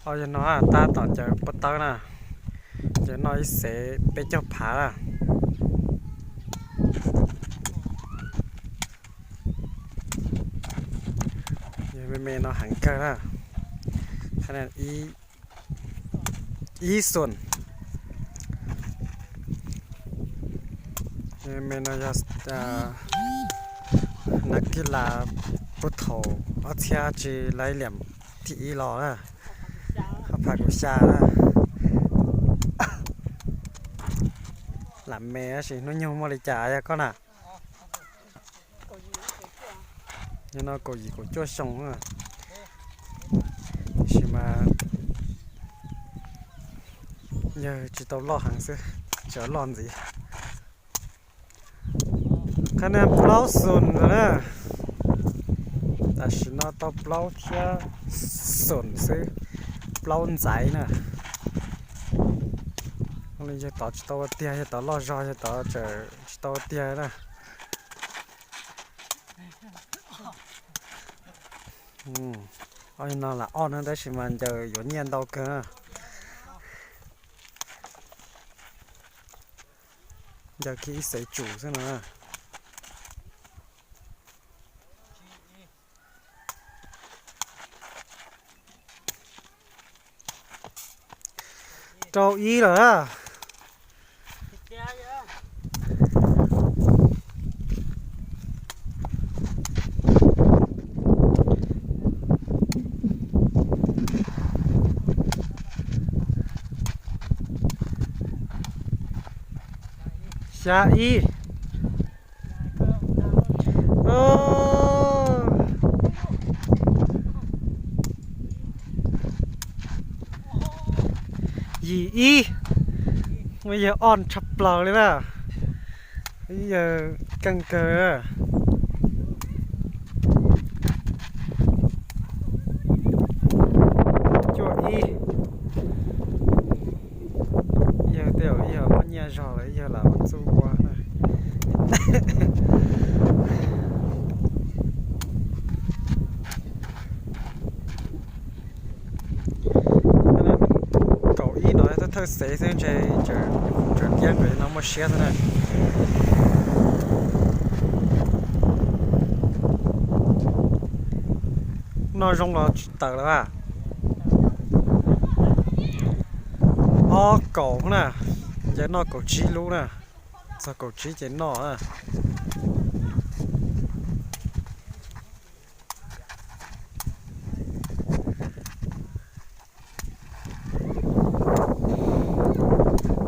Ob yawg no tab tom ncaws pob tawb na, ncaws noj ib xev peb caug phav na. Yawg me me no heev kawg na. Ib xus. Yawg me me no yog nav kij las puag thaum ob txhiab tsis laib liam thib ib los na, ob phav kaum xya na. Lam me tab sis hnub nyoog muaj li cas yog koj na? Yog no kaum yim kaum cuaj xyoo na, tiam sis mas yawg tsis tau loj heev xwb, tsuas loj ntxiv. Qhab na plaub xus lawm na, tam sim no tau plaub thiab xus xwb, plaub ntxaiv na. Yawg tod tsis tau ua tiag, yawg tod loj zog, yawg tod tseem tsis tau ua tiag na. Ob no lam ob na tab sis mas ncaws yuav nyiaj ntau kawg na. Ncaws kiag ib xev tsum xwb no. Rau ib lawm na. Xya ib. Yim ib. Yawg ob tshaj plaws li na. Yawg keej kawg. Cuaj ib. Yawg tej zaum ib yog muaj nyiaj zog lawm ib yog lam ua txuj ua na. Kaum ib no thawj xev xwb ntshe tseem kiab nkaus no muaj siab xwb na. Noj zoo los tsis tawm lawm a. Ob kaum na, ncaws noj kaum tsib lub na, txog kaum tsib ces noj na.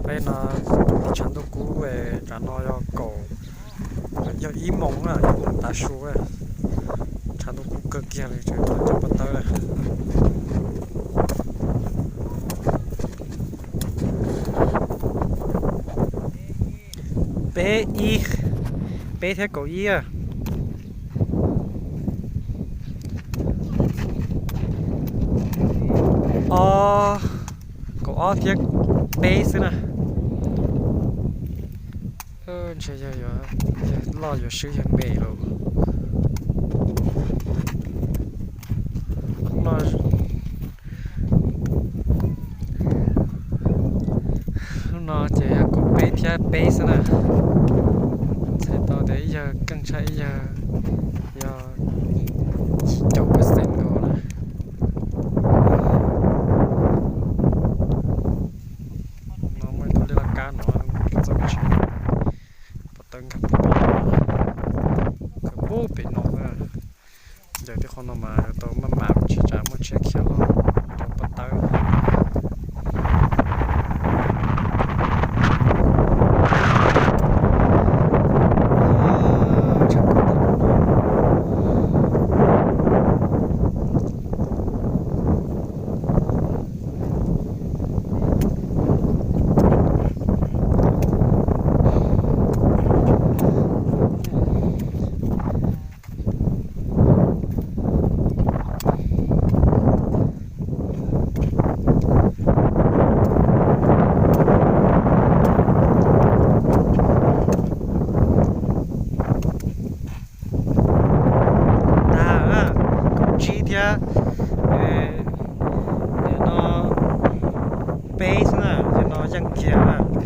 Peb no tshav ntuj kub, tsam no yog kaum, yog ib moos na, ib moos tav su, tshav ntuj kub kawg kiag li, tseem tuaj cog pob tawb lawm. Peb ib, peb thiab kaum ib. Ob, kaum ob thiab peb xwb na. Ntshe yawg loj yuav swb yawg me lawm. Hnub no ces yog kaum peb thiab peb xwb na. Txhais tau tias ib yawg keej tshaj ib yawg, yog caum percent nkaus na. No muaj ib tug liab laj kab no txoj kev tsheb, pov tawb nkag puag pem no, nkag puag pem no na. Ncaws tej qhov no mas yuav tau maj mam tsis tsam muaj tshiab khiav los rau pov tawb. Yeej kiag.